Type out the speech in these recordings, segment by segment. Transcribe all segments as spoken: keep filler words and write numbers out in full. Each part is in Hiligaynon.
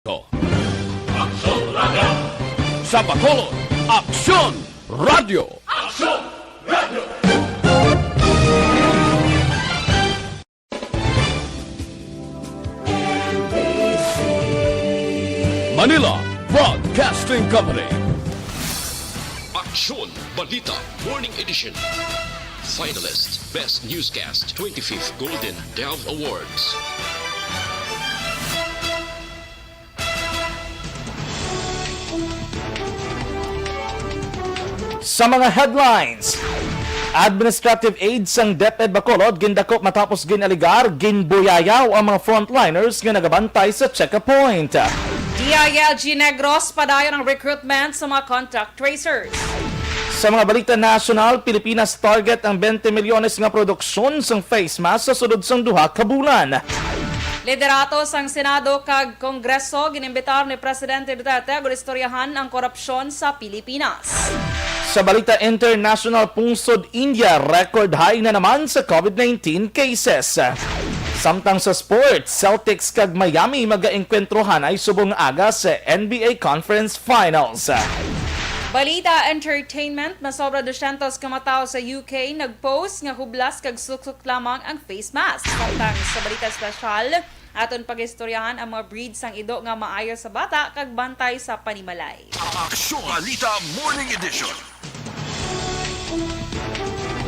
Aksyon Radio. Sa Bacolod, Aksyon Radio. Aksyon Radio. Manila Broadcasting Company. Aksyon Balita Morning Edition. Finalist, Best Newscast, twenty-fifth Golden Dove Awards. Sa mga headlines, administrative aid sang DepEd Bacolod gindakop matapos ginaligar, ginbuyayaw ang mga frontliners nga nagabantay sa check-up point. D I L G Negros, padayon ang recruitment sa mga contact tracers. Sa mga balita nasyonal, Pilipinas target ang twenty milyones nga produksyon sang face mask sa sulod sang duha ka bulan. Liderato sang Senado kag Kongreso ginimbitar ni Presidente Duterte agud istoryahan ang korupsyon sa Pilipinas. Sa balita international, pungsod India, record high na naman sa COVID nineteen cases. Samtang sa sports, Celtics kag Miami magaengkwentro anay subong aga sa N B A Conference Finals. Balita entertainment, masobra dusyentos ka mga tawo sa U K nagpost nga hublas kag suksok lamang ang face mask. Samtang sa balita espesyal, aton pag-istoryahan ang mga breed sang ido nga maayo sa bata kag bantay sa panimalay. Aksyon Balita Morning Edition.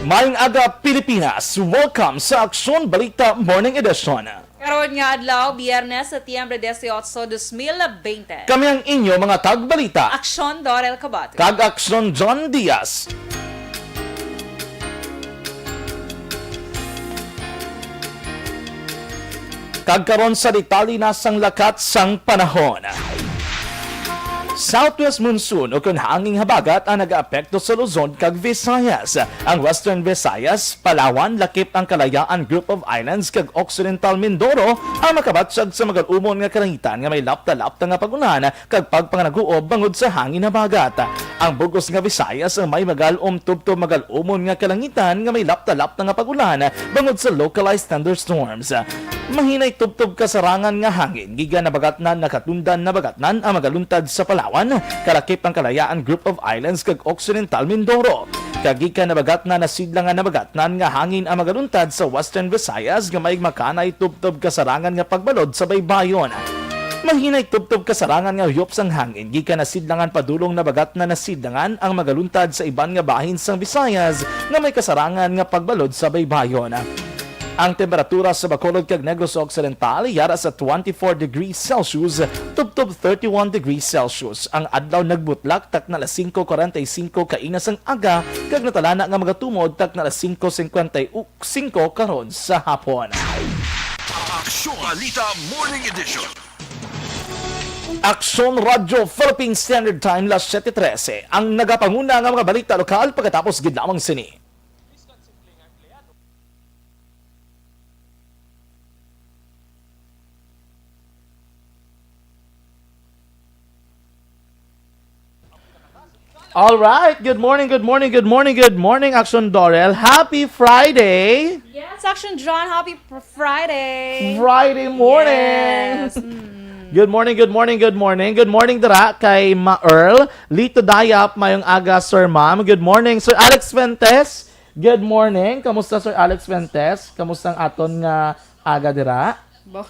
Maayong aga, Pilipinas. Welcome sa Aksyon Balita Morning Edition. Karon nga adlaw, Biyernes, Setyembre dieciocho, dos mil veinte. Kami ang inyo mga tagbalita. Aksyon Dorel Cabate. Kag Aksyon John Diaz. Kag karon sa detalye na sang lakat sang panahon. Southwest monsoon ukon hanging habagat ang nagaapekto sa Luzon kag Visayas. Ang Western Visayas, Palawan, lakip ang Kalayaan Group of Islands, kag Occidental Mindoro ang makabatyag sa magal-umon nga kalangitan nga may lapta-lapta nga pag-ulan kag pagpangaguob bangod sa hangin habagat. Ang bug-os nga Visayas ang may magal-om tubtob magal-umon nga kalangitan nga may lapta-lapta nga pag-ulan bangod sa localized thunderstorms. Mahinay tubtob kasarangan nga hangin gikan nabagatnan nakatundan nabagatnan ang magaluntad sa Palawan, kalakip ang Kalayaan Group of Islands kag Occidental Mindoro. Kag gikan nabagatnan nasidlangan nabagatnan nga hangin ang magaluntad sa Western Visayas nga may makanay tubtob kasarangan nga pagbalod sa baybayon. Mahinay tubtob kasarangan nga huyop sang hangin gikan nasidlangan padulong nabagatnan nasidlangan ang magaluntad sa iban nga bahin sang Visayas nga may kasarangan nga pagbalod sa baybayon. Ang temperatura sa Bacolod kag Negros Occidental yara sa twenty-four degrees Celsius, tubtob thirty-one degrees Celsius. Ang adlaw nagbutlak takna alas singko kuwarenta y singko kaina sang aga kag natalana nga magatumod takna alas singko singkwenta y singko karon sa hapon. Aksyon Balita Morning Edition. Aksyon Radyo Philippine Standard Time, las siete trese. Ang nagapanguna nga mga balita lokal pagkatapos gid lamang sini. All right. Good morning, good morning, good morning, good morning, Action Dorel. Happy Friday! Yes, Action John, happy pr- Friday! Friday morning! Yes. Mm. Good morning, good morning, good morning. Good morning dira kay Ma Earl. Lito Dayap, mayong aga, sir, ma'am. Good morning, Sir Alex Fuentes. Good morning. Kamusta, Sir Alex Fuentes? Kamusta ang aton nga aga dira? Bo-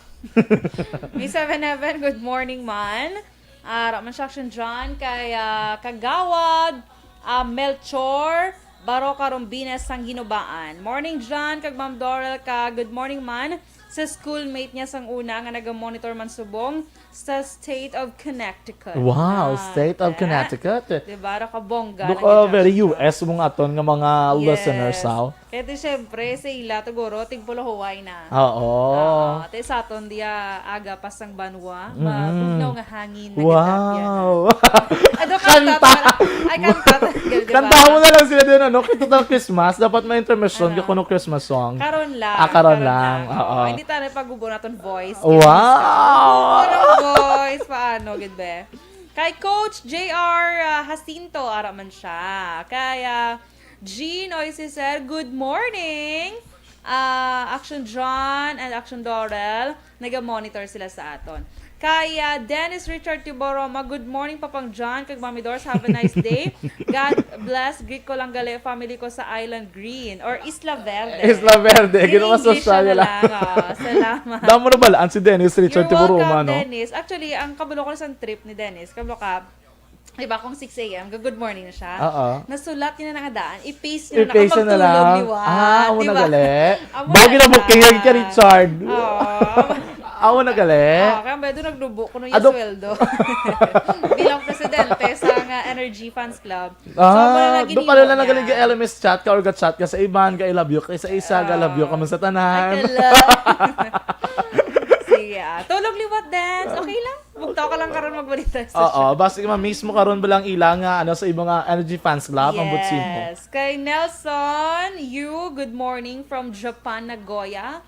May Seven Heaven, good morning man. Ah, ara man siya, Action John, kay, ah, Kagawad, ah, Melchor Baroka Rombines sang Ginubaan. Morning, John, kag Ma'am Dorel, ka good morning man sa schoolmate niya sang una nga naga-monitor man subong sa State of Connecticut. Wow, Ah, State of eh. Connecticut. Diba? Ra ka bongga Look, ng uh, very introduction. U S mong aton nga mga Yes. listeners, how? Kaya di syempre, sa ila, tuguro, tigpulahuway na. Oo. Oo. Te sa aton diya, aga pa sang banwa, Mm. mabugnaw nga hangin, Wow. nagkatapya na. Ano, kanta Kanta. to? Ay, kanta to. Ganun, di ba? Kantahan mo na lang sila din, ano? Kay total Christmas, dapat may intermission, Ano? ka kuno Christmas song. Karon lang, Ah, karon karon lang. lang. Oo. Oo, hindi tayo pag-ubo naton voice. Wow! Karon voice, paano, gid be? Kay Coach J R, ah, Jacinto, ara man siya. Kay, ah, Jean Oisiser, good morning. Ah, Action John and Action Dorel, naga-monitor sila sa aton. Kay, ah, Dennis Richard Tiboroma, "Good morning, Papang John, kag Mami Dors. Have a nice day. God bless. Greet ko lang gali family ko sa Island Green or Isla Verde." Isla Verde, In ginawa sa English na Australia lang. lang. Oh, salamat. Damo na bala ang si Dennis Richard You're welcome, Tiburuma, no? Dennis. Actually, ang kabulo ko sa trip ni Dennis, kabalo ka, di ba, kung six a m, good morning na siya. Oo. Nasulat niya na nga daan, i-paste niya na I-paste ako na lang. magtulog liwat, Ah, amo di na ba? gali. Amo Bagay na na booking lang. Kay Richard. Oo. Amo na gali. Ah, kaya ba doon naglubo ko nung Ado- sweldo? Bilang presidente sa nga Energy Fans Club. So, Ah, wala na doon pala na giniwa nagaling niya. L M S chat ka or ga-chat ka sa iban ka I love you, kay sa isa ga love you ka man sa tanan. Ay, kala. Sige, ah. Tulog liwat, Dennis. Okay lang. Bugtaw ka lang karon magbalita sa Oo, basta ma-miss mo karon ba lang ila nga ano sa imong ah, Energy Fans Club ang butsi mo. Yes. Kay Nelson Yu, good morning from Japan, Nagoya.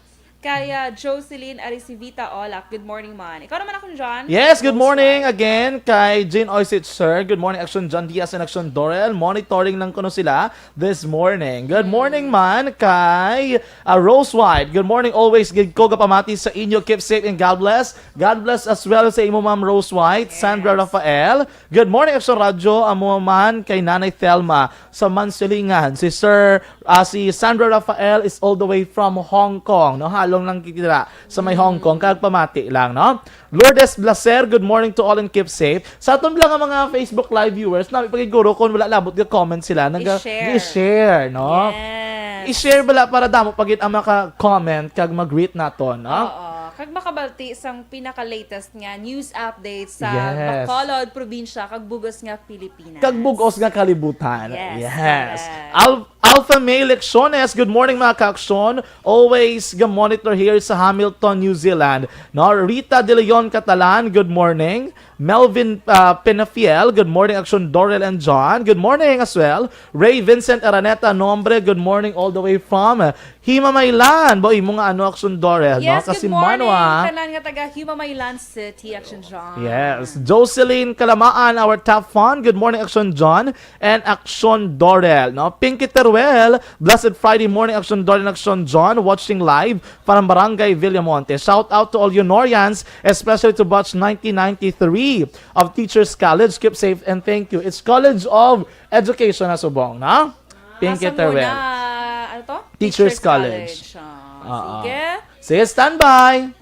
Kay ah, Jocelyn Arisivita Olak, good morning, man. Ikaw naman, Akson John. Yes, good Rose morning White. Again kay Jane Oisit Sir. Good morning, Akson John Diaz and Akson Dorel. Monitoring lang kuno sila this morning. Good morning man kay ah, Rose White. Good morning always. Gid ko gapamati sa inyo. Keep safe and God bless. God bless as well sa imo, Ma'am Rose White. Sandra Yes. Rafael. Good morning, Akson Radyo. Amo man kay Nanay Thelma sa Mansilingan. Si Sir, ah, si Sandra Rafael is all the way from Hong Kong. No? Halong lang kita sa may Hong Kong. Kag pamati lang, no? Lourdes Blaser, good morning to all and keep safe. Sa aton lang nga mga Facebook Live viewers, nami pagiguro kung wala labot nga comment sila, naga I-share. i-share, no? Yes. I-share bala para damo pagid ang maka-comment kag mag-greet naton, no? Oo. Kag makabalti sang pinaka-latest nga news updates sa Yes. Bacolod, probinsya, kag bugos nga Pilipinas. Kag bugos nga kalibutan. Yes, Yes. correct. Al- Alpha May Lecciones, good morning mga ka-Akson. Always ga-monitor here sa Hamilton, New Zealand. No, Rita De Leon Catalan, good morning. Melvin uh, Penafiel, good morning Akson Dorel and John. Good morning as well. Ray Vincent Araneta Nombre, good morning all the way from uh, Himamaylan. Bo, imo nga ano Akson Dorel, Yes, no? Kasi good morning, Manwa. Tanan nga taga Himamaylan City, Akson John. Yes. Jocelyn Kalamaan, our top fan. Good morning, Akson John and Akson Dorel. No? Pinky Teruel, blessed Friday morning, Akson Dorel and Akson John, watching live from Barangay Villamonte. Shout out to all Honorians, especially to batch nineteen ninety-three of Teachers College. Keep safe and thank you. It's College of Education na subong, no? Pinky Asa Teruel. Muna, ano to? Teachers College. Ah, Oo. sige. Sige, standby!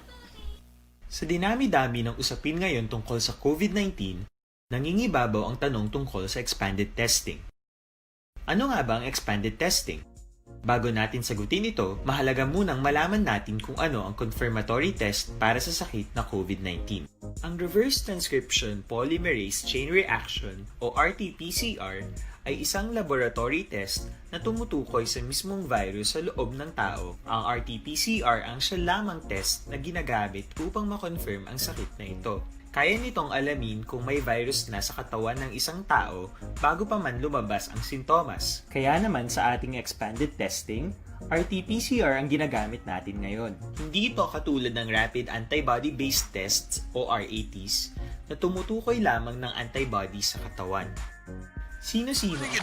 Sa dinami-dami ng usapin ngayon tungkol sa COVID nineteen, nangingibabaw ang tanong tungkol sa expanded testing. Ano nga ba ang expanded testing? Bago natin sagutin ito, mahalaga munang malaman natin kung ano ang confirmatory test para sa sakit na COVID nineteen. Ang reverse transcription polymerase chain reaction o R T P C R ay isang laboratory test na tumutukoy sa mismong virus sa loob ng tao. Ang R T P C R ang siya lamang test na ginagamit upang ma-confirm ang sakit na ito. Kaya nitong alamin kung may virus na sa katawan ng isang tao bago pa man lumabas ang sintomas. Kaya naman sa ating expanded testing, R T P C R ang ginagamit natin ngayon. Hindi ito katulad ng rapid antibody-based tests o R A Ts na tumutukoy lamang ng antibody sa katawan. Sino-sino ang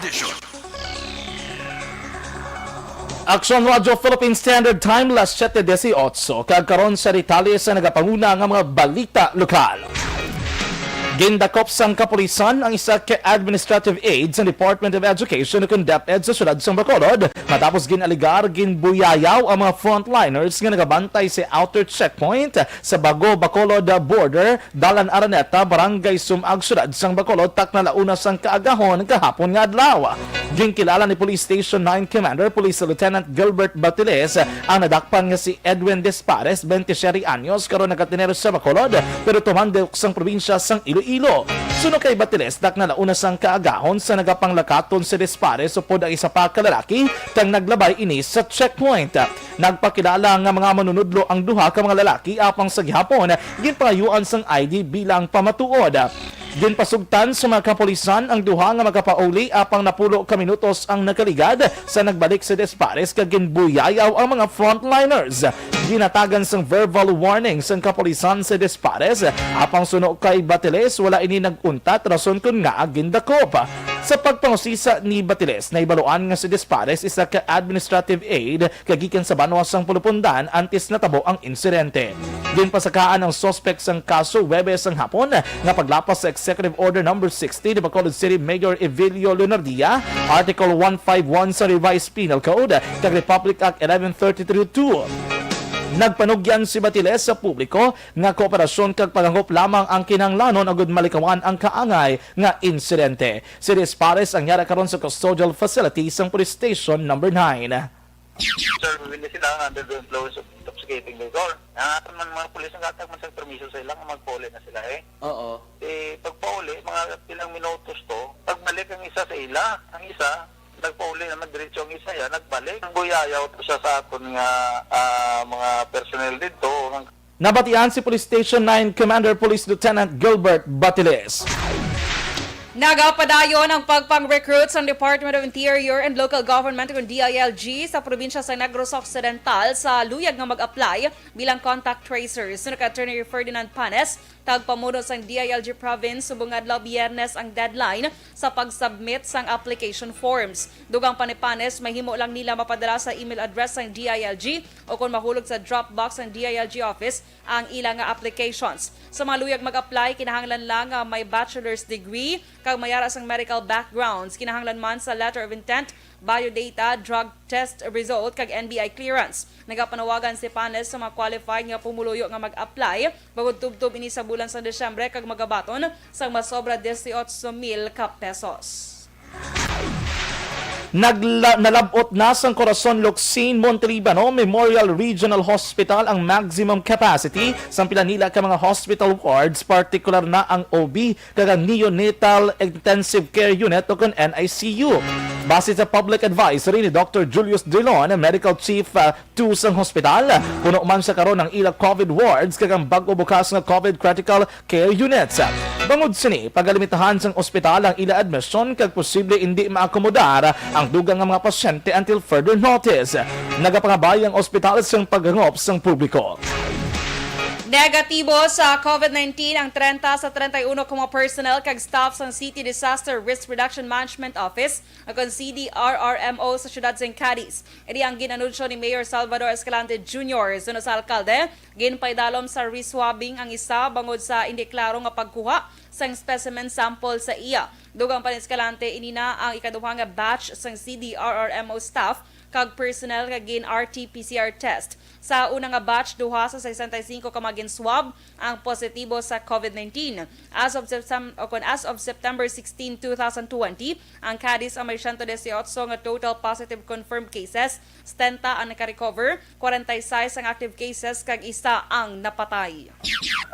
Aksyon Radyo Philippine Standard Time, las siete dieciocho. Kag karon sa detalye sa nagapanguna nga mga balita lokal. Gindakop sang kapulisan ang isa ka administrative aide sa Department of Education o kon DepEd sa siyudad sang Bacolod matapos ginaligar ginbuyayaw ang mga frontliners nga nagabantay sa outer checkpoint sa Bago Bacolod border, Dalan Araneta, Barangay Sumag, siyudad sang Bacolod, takna la una sang kaagahon kahapon nga adlaw. Ginkilala ni Police Station nine Commander Police Lieutenant Gilbert Batiles ang nadakpan nga si Edwin Despares, twenty-siete anyos, karon nagatinero sa Bacolod, pero tumandok sang probinsya sang Iloilo. Suno kay Batiles, dakna la una sang kaagahon sa nagapanglakaton si Despares upod ang isa pa ka lalaki kag naglabay ini sa checkpoint. Nagpakilala nga mga manunudlo ang duha ka mga lalaki, apang sa gihapon ginpangayuan sang I D bilang pamatuod. Ginpasugtan sa mga kapulisan ang duha nga magapauli, apang napulo ka minutos ang nakaligad sa nagbalik si Despares kag ginbuyayaw ang mga frontliners. Ginatagan sang verbal warning sang kapulisan si Despares, apang suno kay Batiles, wala ini nag-untat rason kon ngaa gindakop. Sa pagpangusisa ni Batiles, nahibaluan nga si Despares isa ka administrative aide kag gikan sa banwa sang Pulupondan antes natabo ang insidente. Ginpasakaan ang suspek sang kaso Huwebes sang hapon nga paglapas sa Executive Order Number sixty ni Bacolod City Mayor Evilio Leonardia, Article one five one sa Revised Penal Code, kag Republic Act eleven thirty-three two. Nagpanugyan si Batiles sa publiko nga kooperasyon kag paghangop lamang ang kinahanglanon agud malikawan ang kaangay nga insidente. Si Despares ang yara karon sa custodial facility sang Police Station Number nine. Sir, hindi sila under the influence of intoxicating liquor. Ang aton man mga pulis, naghatag man sa permiso sa ila nga magpauli na sila eh. Oo. Eh, pagpauli, mga pilang minutos to, pagbalik ang isa sa ila, ang isa, nagpauli naman diretso ang isa, yan, nagbalik. Ang buyayaw to siya sa aton nga, ah, mga personnel dito. Nabatian si Police Station nine Commander Police Lieutenant Gilbert Batiles. Nagapadayon ang pagpang-recruit sang Department of Interior and Local Government, kon D I L G, sa probinsya sa Negros Occidental sa luyag nga mag-apply bilang contact tracers. Sunod kay Attorney Ferdinand Panes, tagpamuno sang D I L G Province, subong nga adlaw Biyernes ang deadline sa pag-submit sang application forms. Dugang pa ni Panes, mahimo lang nila mapadala sa email address sang D I L G o kon mahulog sa drop box sang D I L G office ang ila nga applications. Sa mga luyag mag-apply, kinahanglan lang nga may bachelor's degree kag may ara sang medical backgrounds. Kinahanglan man sa letter of intent, biodata, drug test result, kag N B I clearance. Nagapanawagan si Panes sa mga qualified nga pumuluyo nga mag-apply, bangod tubtob ini sa bulan sang Disyembre kag magabaton sang masobra dieciocho mil ka pesos. Nagla- nalab-ot na sang Corazon Locsin Montelibano Memorial Regional Hospital ang maximum capacity sang pila nila ka mga hospital wards, partikular na ang O B kag ang Neonatal Intensive Care Unit o kon N I C U. Base sa public advisory ni Doctor Julius Dilon, Medical Chief, ah, two sang hospital, puno man sa karon ang ila COVID wards kag ang bag-o bukas nga COVID Critical Care Units. Bangod sini, pagalimitahan sang ospital ang ila admisyon kag posible indi maakomodar ang dugang nga mga pasyente until further notice. Nagapangabay ang ospital sang paghangop sang publiko. Negatibo sa COVID nineteen ang trenta sa trenta y uno ka mga personnel kag staff sang City Disaster Risk Reduction Management Office, o kon C D R R M O, sa siyudad sang Cadiz. Ini ang gin-anunsyo ni Mayor Salvador Escalante Junior. Suno sa alkalde, ginpaidalom sa reswabbing ang isa bangod sa indi klaro nga pagkuha sang specimen sample sa iya. Dugang pa ni Escalante, ini na ang ikaduha nga batch sang C D R R M O staff kag personnel nga gin-R T P C R test. Sa una nga batch, duha sa sesenta y cinco ka mga gin-swab ang positibo sa COVID nineteen. As of Septem-, o kon as of September sixteen, two thousand twenty, ang Cadiz ang may siyento dieciocho nga total positive confirmed cases, setenta ang naka-recover, kwarenta y seis ang active cases, kag isa ang napatay.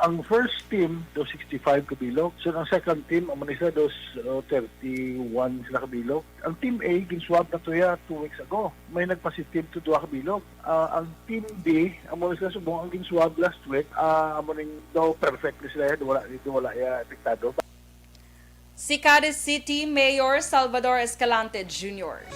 Ang first team, dos sixty-five ka bilog. So, ang second team, amo ni sila, dos, uh, thirty-one sila ka bilog. Ang Team A, gin-swab na to ya two weeks ago. May nag-positive to duha ka bilog. Ah, ang Team B, amo ni sila subong ang gin-swab last week, ah, amo ning daw perfect ni sila ya, wala, wala ya apektado. Si Cadiz City Mayor Salvador Escalante Junior.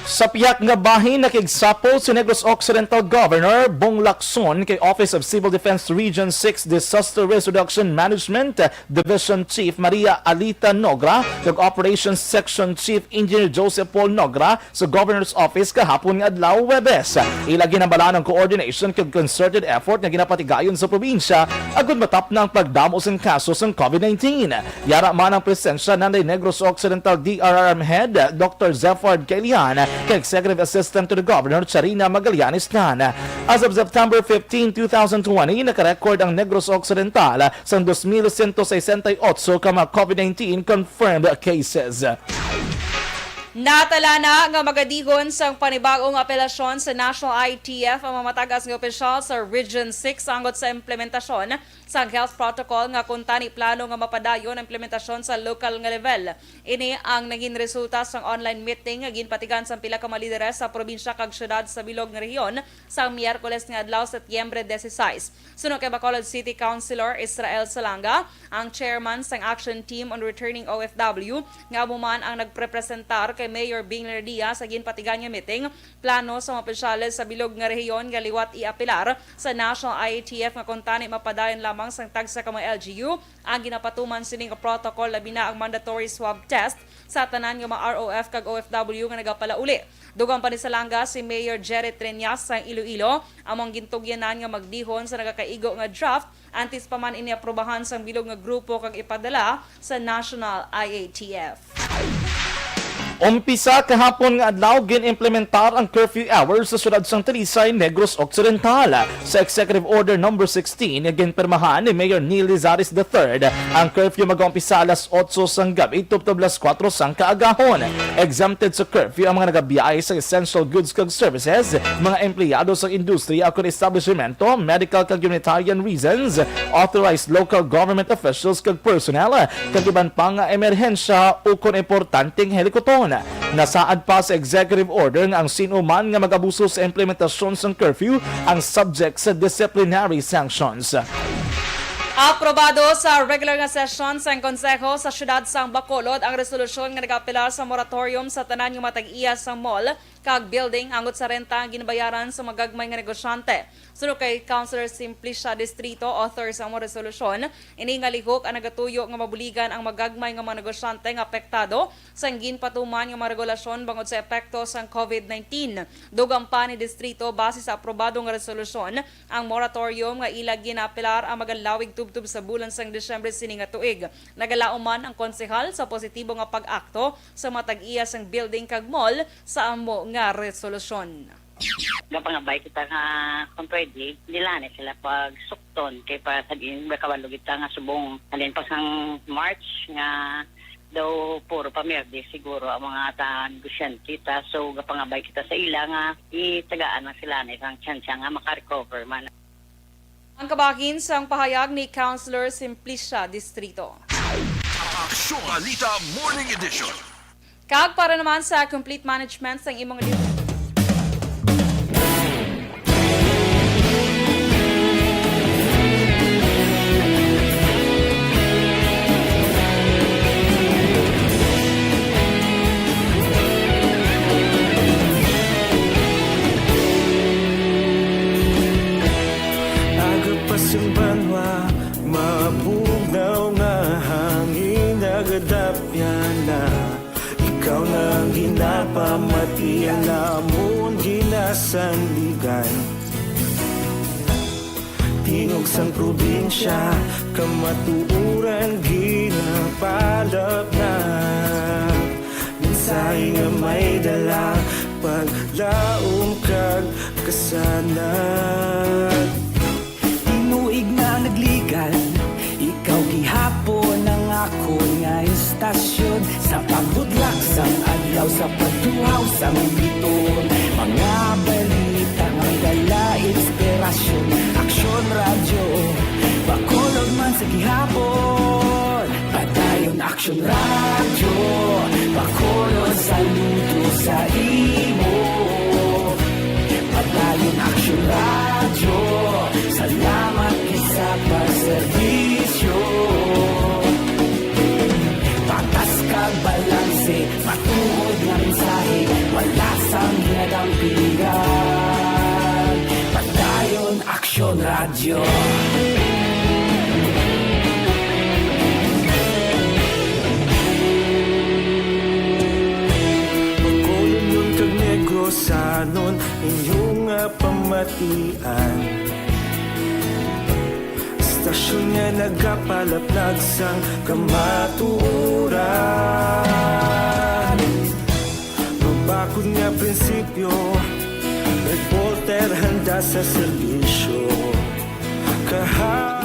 Sa pihak nga bahin, nakigsapol si Negros Occidental Governor Bong Lacson kay Office of Civil Defense Region six Disaster Risk Reduction Management Division Chief Maria Alita Nogra kag Operations Section Chief Engineer Joseph Paul Nogra sa Governor's Office kahapon nga adlaw, Huwebes. Ila ginhambalan ang coordination kag concerted effort nga ginapatigayon sa probinsya agud matapna ang pagdamo sang kaso sang COVID nineteen. Yara man ang presensya ni Negros Occidental D R R M Head Doctor Zeffard Cailihan kag Executive Assistant to the Governor Charina Magallanes Tan. As of September fifteen, two thousand twenty, nakarecord ang Negros Occidental sang dos mil sento sesenta y otso ka mga COVID nineteen confirmed cases. Natala na nga magadihon sang panibag-o nga apelasyon sa National I T F ang mga matagas nga opisyal sa Region six angot sa implementasyon sang health protocol nga kuntani plano nga mapadayon ang implementasyon sa lokal nga level. Ini ang naging resulta sang online meeting nga ginpatigan sang pila ka mga lideres sa probinsya kag syudad sa bilog nga rehiyon sa Miyerkules nga adlaw, Setyembre dieciséis. Suno kay Bacolod City Councilor Israel Salanga, ang chairman sang Action Team on Returning O F W, nga amo man ang nagprepresentar kay Mayor Bing Legardia sa ginpatigan nga meeting, plano sa mga opisyales sa bilog nga rehiyon nga liwat iapelar sa National I A T F nga kuntani mapadayon lamang Lamang sang tagsa ka mga L G U ang ginapatuman sini nga protocol, labi na ang mandatory swab test sa tanan nga mga R O F kag O F W nga nagapalauli. Dugang pa ni Salanga, si Mayor Jerry Treñas sang Iloilo amo ang gintugyanan nga magdihon sa nagakaigo nga draft antes pa man ini aprubahan sang bilog nga grupo kag ipadala sa National I A T F. Umpisa kahapon nga adlaw, gin-implementar ang curfew hours sa siyudad sang Talisay, Negros Occidental. Sa Executive Order Number sixteen nga ginpirmahan ni Mayor Neil Lizares the third, ang curfew mag-umpisa alas otso sang gabi tubtob alas kuwatro sang kaagahon. Exempted sa curfew ang mga nagabiyahe sa essential goods kag services, mga empleyado sa industriya o kon establishmento, medical kag humanitarian reasons, authorized local government officials kag personnel, kag iban pa nga emerhensya ukon importanteng helikoton. Nasaad pa sa executive order nga ang sin-o man nga mag-abuso sa implementasyon sang curfew ang subject sa disciplinary sanctions. Aprobado sa regular nga session sang Konseho sa Siyudad sang Bacolod ang resolusyon nga nag-apelar sa moratorium sa tanan nga matag-iya sang mall kag building angot sa renta ang ginabayaran sa magagmay nga negosyante. Suno kay Councilor Simplicia Distrito, author sa amo resolusyon, ini nga lihok ang nagatuyo nga mabuligan ang magagmay nga mga negosyante nga apektado sang ginpatuman nga mga regulasyon bangod sa epekto sang covid nineteen. Dugang pa ni Distrito, base sa aprobado nga resolusyon, ang moratorium nga ila ginaapelar ang magalawig tubtob sa bulan sang Disyembre sini nga tuig. Nagalaom man ang konsehal sa positibo nga pag-akto sa matag-iya sang building kag mall sa amo nga resolusyon. Gapangabay kita nga kung pwede, dila na sila pagsukton kay para sa diin makabalo kita nga subong. Halin pa sang March nga daw puro pa merde siguro ang mga ta negosyante ta. So gapangabay kita sa ila nga itagaan na sila na isang tsansa nga makarecover man. Ang kabahin sang pahayag ni Councilor Simplicia Distrito. Aksyon Balita Morning Edition. Kag para naman sa complete management sang imong di- Aga pa sing banwa, mabugnaw nga hangin nagadapyan na. Ikaw na ang ginapamati, ang amon ginasandigan. Tingog sang probinsya, kamatuoran ginapalabnag. Mensahe nga may dala, paglaom kag kasanag. Tinuig na nagligan, ikaw gihapon ang akon nga istasyon. Sa pagbudlak sang adlaw, sa pagtuhaw sang biton, mga balita nga may dala inspirasyon. Aksyon Radyo, Bacolod man sa gihapon. Padayon Aksyon Radyo, Bacolod, saludo sa imo. Padayon Aksyon Radyo, salamat gid sa pagserbisyo. Patas kag balanse, matuod nga mensahe, wala sang ginadampingan. Padayon Aksyon Radyo. Bacolodnon kag Negrosanon, inyo nga pamatian. Istasyon nga nagapalaplag sang kamatuoran. Mabakod nga prinsipyo, reporter handa sa serbisyo. Kaha-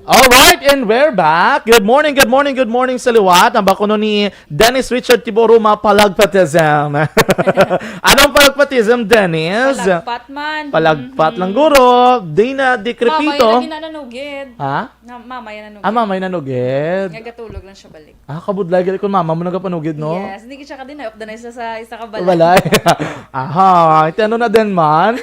All right, and we're back. Good morning, good morning, good morning sa liwat. Ang bakuno ni Dennis Richard Tiboruma, palagpatism. Anong palagpatism, Dennis? Palagpat man. Palagpat lang, guro. Dina Di Crepito. Mama, yan ang ginananugid. Ha? Na, mama, yan ang Ah, mama, yan ang ugid. Nagatulog lang siya balik. Ah, kabudlay gali kung mama mo nagapanugid, no? Yes, hindi siya kadin, ay, updanay sa, sa isa ka balay. Balay. Aha, iti ano na din man?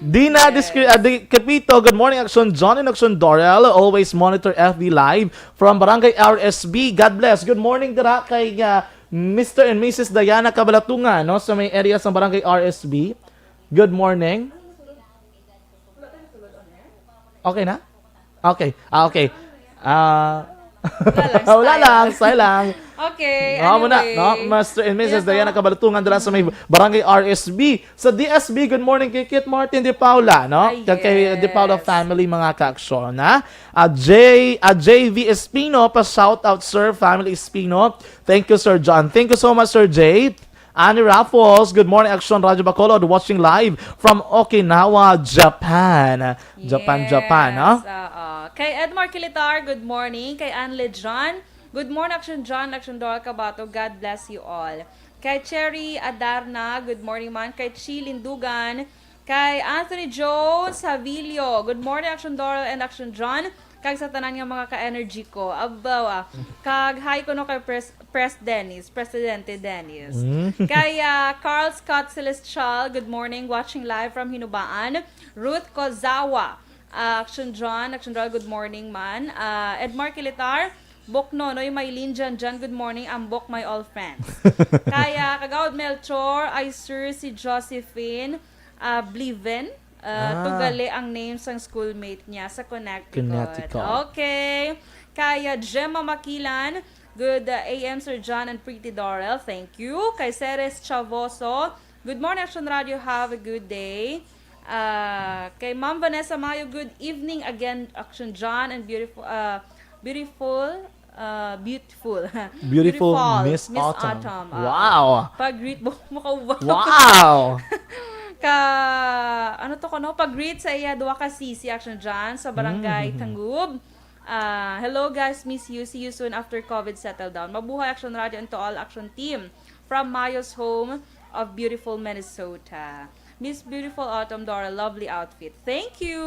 Dina Yes. Discre-, ah, Di Capito, good morning, Action John and Action Dorel. Always monitor F B Live from Barangay R S B. God bless. Good morning dira kay, ah, Mister and Missus Diana Kabalatungan, no, sa may area sa Barangay R S B. Good morning. Okay na? Okay. Ah, okay. Ah, wala lang, style lang. Okay, anyway. Mao na, no? Mister and Missus Diana Kabalutungan dala sa may Barangay R S B. Sa D S B, good morning kay Kit Martin De Paula, no? Kag kay De Paula family, mga kaaksyon, ha? Ah, J, ah, J V Espino, pa shout out, sir, family Espino. Thank you, Sir John. Thank you so much, Sir J. Annie Raffles, good morning, Action Radio Bacolod, watching live from Okinawa, Japan. Japan, Japan, no? Yes, oo. Kay Edmar Kilitar, good morning. Kay Ann Ledron, good morning, Action John, Action Doral Kabato. God bless you all. Kay Cherry Adarna, good morning man. Kay Chi Lindugan, kay Anthony Jones Havilio, good morning, Action Doral and Action John. Kag sa tanan nga mga ka-energy ko. Abaw, ah. Kag hi kuno kay Pres-, Pres Dennis, Presidente Dennis. Mm. Kay, ah, Carl Scott Celestial, good morning, watching live from Hinubaan. Ruth Kozawa, ah, Action John, Action John, good morning man. Ah, Edmar Kilitar, Bok Nonoy, Maylin, Jan Jan, good morning, Ambok, my all friends. Kay, ah, Kagawad Melchor, ay sir, si Josephine, ah, Bliven, ah, Ah. Tugali ang name sang schoolmate niya sa Connecticut. Connecticut. Okay. Kay, ah, Gemma Makilan, good, ah, A M, Sir John and Pretty Dorel. Thank you. Kay Ceres Chavoso, good morning, Action Radio. Have a good day. Ah, kay Ma'am Vanessa Mayo, good evening again, Action John and beautiful, ah, beautiful, ah, beautiful. Beautiful Miss Autumn. Oo. Wow. Pag-greet mo, makauwa. Wow. Ka, ano to kuno? Pag-greet sa iya duha ka sisi, Action John, sa Barangay Mm. Tangub. Ah, "Hello guys, miss you. See you soon after COVID settle down. Mabuhay Action Radio and to all Action Team from Mayo's Home of Beautiful Minnesota. Miss Beautiful Autumn Dora, lovely outfit." Thank you,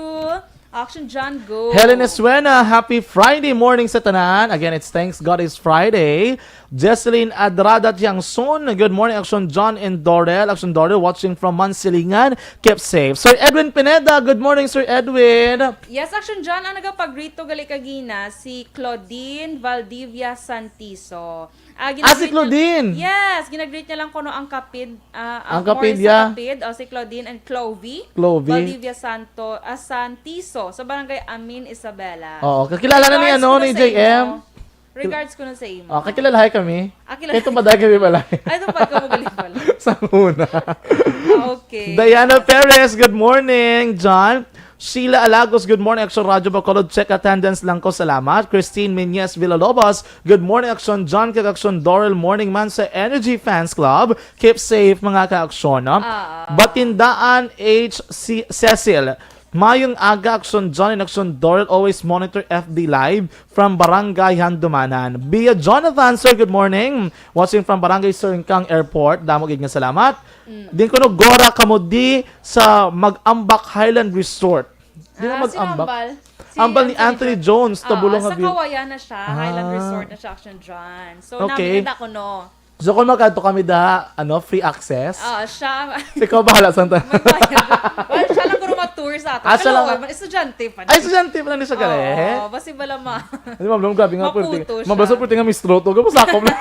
Action John. Go. Helen Esuena, happy Friday morning sa tanan. Again, it's Thanks God It's Friday. Jesseline Adrada Tiangson, good morning, Action John and Dorel. Action Dorel, watching from Mansilingan. Keep safe. Sir Edwin Pineda, good morning, Sir Edwin. Yes, Action John, ang nagapag-greet to gali kagina, si Claudine Valdivia Santiso. Ah, Ah, si ginag-greet niya, Claudine. Yes, ginag-greet niya lang kuno ang kapid, ah, Ang ang kapid, Morris sa yeah. kapid, o si Claudine and Clovie. Clovie. Valdivia Santo, ah, Santiso, sa Barangay Amin, Isabela. Oo, kakilala na ni, Regards ano, ko na ni sa J M. imo. Regards ko na sa imo. Ah, kakilalahay kami. Ah, kilala- Kay tumaday kami balay. Ay, tumaday ka mo gali pala. Sa una. Ah, okay. Diana Perez, good morning. John, Sheila Alagos, good morning, Action Radio Bacolod. Check attendance lang ko, salamat. Christine Menyes Villalobos, good morning, Action John, kag Action Dorel, morning man sa Energy Fans Club. Keep safe, mga ka-aksyon, no? Ah. Batindaan H C Cecil, mayong aga, Action John and Action Dorel, always monitor F B Live from Barangay Handumanan. Bia Jonathan, sir, good morning. Watching from Barangay Sircang Airport. Damo gid nga salamat. Mm. Din kuno, Gora Kamudi sa Mag-ambak Highland Resort. Di ba Ah, sino Mag-ambak? Ambal? Si Ambal ni Anthony Anthony Jones. Jones, Ah, Tabulong sa Abil-, Kawayan na siya, Highland Ah. Resort na siya, Action John. So, Okay. Namin na ko, no? So, kung magkadto kami da, ano, free access? Ah, siya. Ikaw bahala sa ta- May bayad. Well, siya lang kuno mag-tour sa ato. Ah, siya Hello, lang. Estudyante pa Ay, niya. Estudyante pa lang ni siya, gani? Oo, basi bala ma- Ano, ma'am, grabe nga, Maputo pwerte. Siya. Mabasa pwerte nga mistro to. Gabos ako na.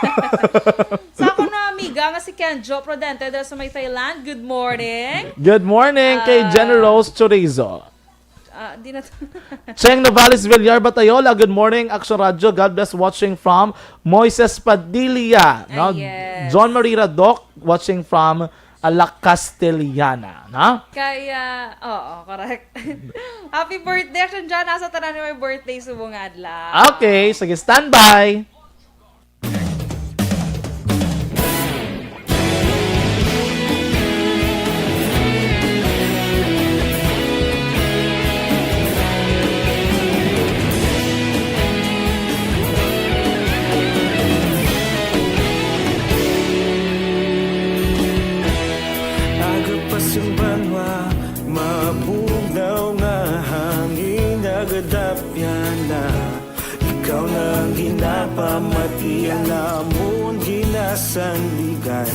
Sa ako na amiga nga si Kenjo Prudente dala sa may Thailand. Good morning. Good morning kay Ah. Jenna Rose Chorizo. Ah, di na to. Cheng Novales Villar Batayola, good morning, Action Radio. God bless, watching from Moises Padilla, Ah, no? Yes. John Marie Radoc, watching from, ah, La Castellana, no? Kaya, oo, correct. Happy birthday, Action John. Nasa tanan may birthday subong adlaw. Okay, sige, standby. Aga pa sing banwa, mabugnaw nga hangin nagadapyan na. Ikaw na ang ginapamati, ang amon ginasandigan.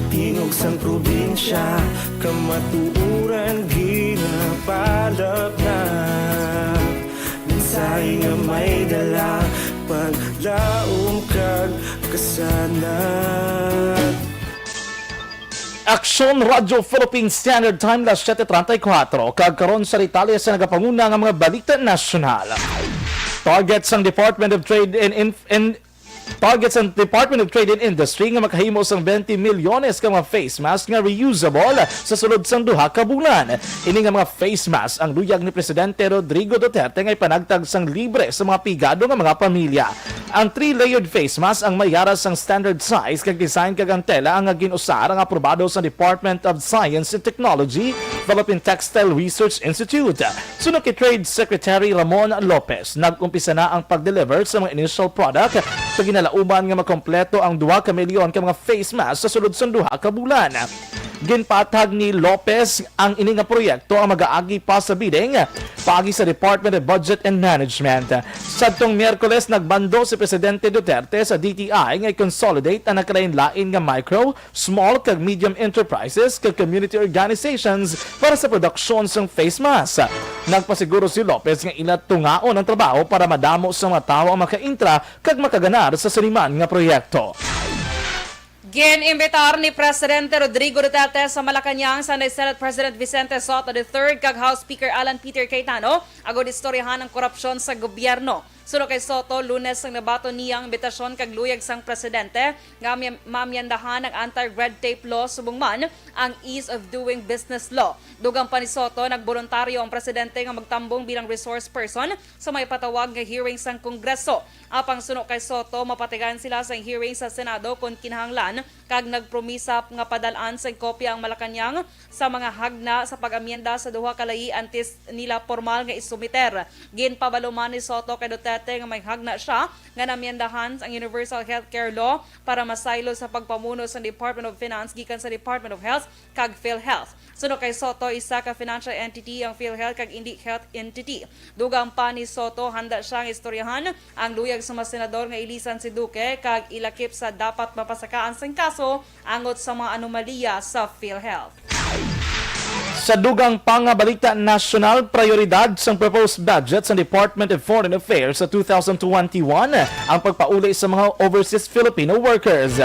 Tingog sang probinsya, kamatuoran ginapalapnap. Mensahe nga may dala, paglaom kag kasanag. Radyo Philippine Standard Time, las siete treinta y cuatro, kag karon sa detalye sa nagapanguna nga mga balita nasyonal. Target sang Department of Trade and Inf-, and Target sang Department of Trade and Industry nga makahimo sang twenty milyones ka mga face mask nga reusable sa sulod sang duha ka bulan. Ini nga mga face mask ang luyag ni Presidente Rodrigo Duterte nga ipanagtag sang libre sa mga pigado nga mga pamilya. Ang three-layered face mask ang may yara sang standard size kag design, kag ang tela nga gin-usar ang aprobado sa Department of Science and Technology, Philippine Textile Research Institute. Suno kay Trade Secretary Ramon Lopez, nag-umpisa na ang pag-deliver sa mga initial product sa ginalauman nga makompleto ang duha ka milyon ka mga face mask sa sulod sang duha ka bulan. Ginpatag ni Lopez ang ini nga proyekto ang mag-aagi pa sa bidding paagi sa Department of Budget and Management. Sadtong Miyerkules, nagbando si Presidente Duterte sa D T I nga i-consolidate ang nagkalain-lain nga micro, small kag medium enterprises kag community organizations para sa produksyon sang face mask. Nagpasiguro si Lopez nga ila tungaon ang trabaho para madamo sa mga tawo ang makaintra kag makaganar sa sini man nga proyekto. Gin-imbitar ni Presidente Rodrigo Duterte sa Malacañang Sunday Senate President Vicente Sotto the third kag House Speaker Alan Peter Cayetano agod istoryahan ang korupsyon sa gobyerno. Suno kay Sotto, Lunes ang nabaton niya ang imbitasyon kag luyag sang presidente nga mi-, maamyendahan ang anti-red tape law subong man ang ease of doing business law. Dugang pa ni Sotto, nagboluntaryo ang presidente nga magtambong bilang resource person sa may patawag nga hearing sang Kongreso. Apang suno kay Sotto, mapatigayon sila sa hearing sa Senado kon kinahanglan, kag nagpromisa nga padal-an sang kopya ang Malacañang sa mga hagna sa pag-amyenda sa duha ka layi antes nila pormal nga isumiter. Ginpabalo man ni Sotto kay Duterte nga may hagna sia nga naamyendahan ang Universal Healthcare Law para masaylo sa pagpamuno sa Department of Finance gikan sa Department of Health kag PhilHealth. Suno kay Sotto, isa ka financial entity ang PhilHealth kag indi health entity. Dugang pa ni Sotto, handa sia nga istoryahan ang luyag sa mga senador nga ilisan si Duque kag ilakip sa dapat mapasakaan sang kaso angot sa mga anomalya sa PhilHealth. Sa dugang pa nga balita nasyonal, prayoridad sang proposed budget sa Department of Foreign Affairs sa two thousand twenty-one ang pagpauli sa mga overseas Filipino workers.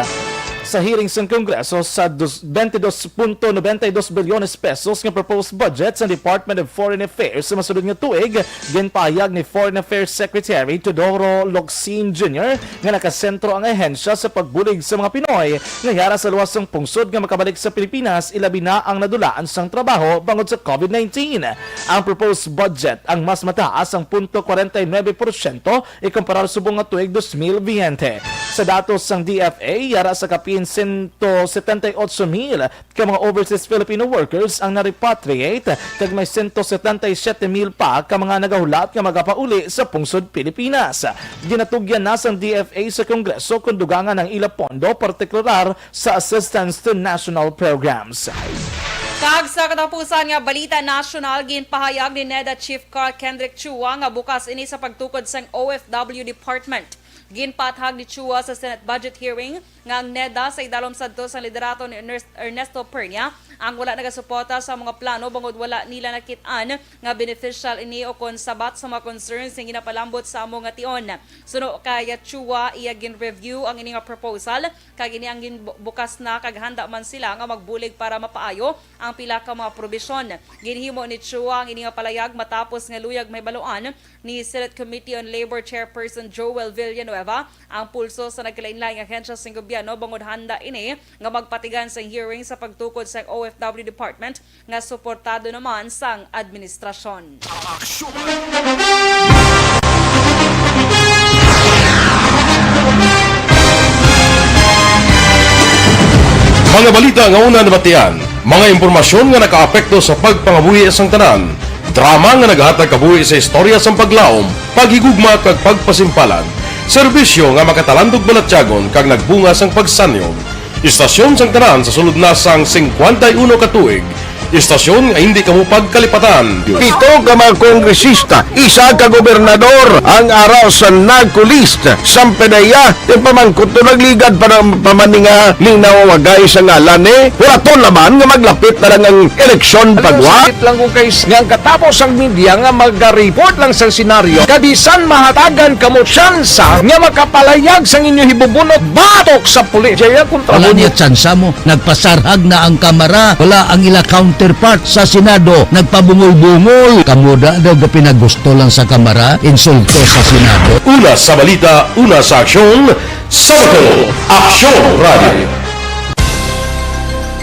Sa hearing sa Kongreso sa dos, twenty-two point nine two bilyones pesos nga proposed budget sa Department of Foreign Affairs sa masunod nga tuig, ginpahayag ni Foreign Affairs Secretary Teodoro Locsin Junior nga nakasentro ang ahensya sa pagbulig sa mga Pinoy nga yara sa luwas sang pungsod nga makabalik sa Pilipinas, ilabi na ang nadulaan sang trabaho bangod sa COVID nineteen. Ang proposed budget ang mas mataas ang punto kwarenta y nuebe porsyento ikumparar subong nga tuig dos mil biyente. Sa datos sang D F A, yara sa kapin sento setenta y ocho mil ka mga overseas Filipino workers ang na-repatriate, kag may sento setenta y siyete mil pa ka mga nagahulat nga magapauli sa pungsod Pilipinas. Ginatugyan na sang D F A sa Kongreso kon dugangan ang ila pondo, partikular sa assistance to national programs. Kag sa katapusan nga balita nasyonal, ginpahayag ni NEDA Chief Carl Kendrick Chua nga bukas ini sa pagtukod sang O F W Department. Ginpaathag ni Chua sa Senate budget hearing nga ang NEDA, sa idalom sadto sang liderato ni Ernest-, Ernesto Pernia, ang wala nagasuporta sa mga plano bangod wala nila nakit-an nga beneficial ini o kon sabat sa mga concerns nga ginapalambot sa amo nga tion. Suno kay Chua, iya gin-review ang ini nga proposal, kag ini ang ginbukas na kag handa man sila nga magbulig para mapaayo ang pila ka mga probisyon. Ginhimo ni Chua ang ini nga palayag matapos nga luyag mahibaluan ni Senate Committee on Labor Chairperson Joel Villanueva ang pulso sa nagkalainlaing ahensya sang gobyerno bangod handa ini nga magpatigayon sang hearing sa pagtukod sang O F W Department nga suportado naman sang administrasyon. Mga balita nga una nabatian, mga impormasyon nga nakaapekto sa pagpangabuhi sang tanan, drama nga naghatag kabuhi sa istorya sang paglaom, paghigugma kag pagpasimpalan, serbisyo nga makatalandog balatyagon kag nagbunga sang pagsanyog. Istasyon sang tanan sa sulod na sang singkwenta y uno ka tuig, Istasyon nga hindi kamo pagkalipatan. Pito ka mga kongresista, isa ka gobernador ang ara sa NAGCO list. Sampe na iya, ti pamangkot to nagligad pa ng pamaninga ning nawawagay sa ngalan ni. Wala to naman nga maglapit na lang ang eleksyon. Alam mo, pagwa. Sakit lang kung kay nga ang katapos ang media nga mag-report lang sa senaryo. Kabisan mahatagan kamo tsansa nga makapalayag sang inyo hibubunot batok sa pulis. Jaya kontra. Wala mo niya tsansa mo. Nagpasarhag na ang Kamara. Wala ang ila counterpart sa Senado. Nagpabungol-bungol. Kamo da daw gapinagusto lang sa Kamara, insulto sa Senado. Una sa balita, una sa aksyon, sa Bacolod, Aksyon Radio.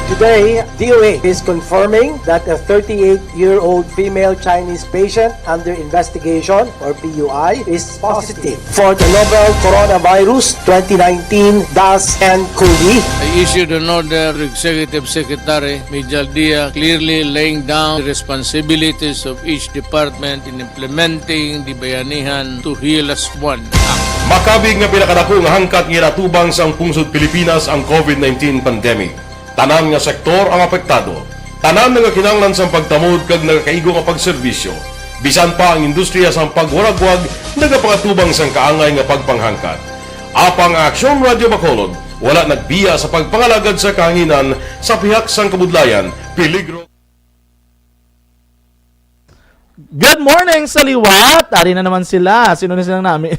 Today, D O A is confirming that a thirty-eight-year-old female Chinese patient under investigation, or P U I, is positive for the novel coronavirus twenty nineteen dash N cov. I issued an order to Executive Secretary Mijal Dia, clearly laying down the responsibilities of each department in implementing the Bayanihan to Heal Us One Act. Makabig nga pinakadako nga hangkat nga ginatubang sang pungsod Pilipinas ang covid nineteen pandemic. Tanan nga sektor ang apektado. Tanan nga kinahanglan sang pagtamod kag nagakaigo nga pagserbisyo. Bisan pa ang industriya sang pagwaragwag nagapangatubang sang kaangay nga pagpanghangkat. Apang ang Aksyon Radio Bacolod wala nagbiya sa pagpangalagad sa kahanginan sa pihak sang kabudlayan, peligro. Good morning sa liwat. Ari na naman sila. Sino na silang nami?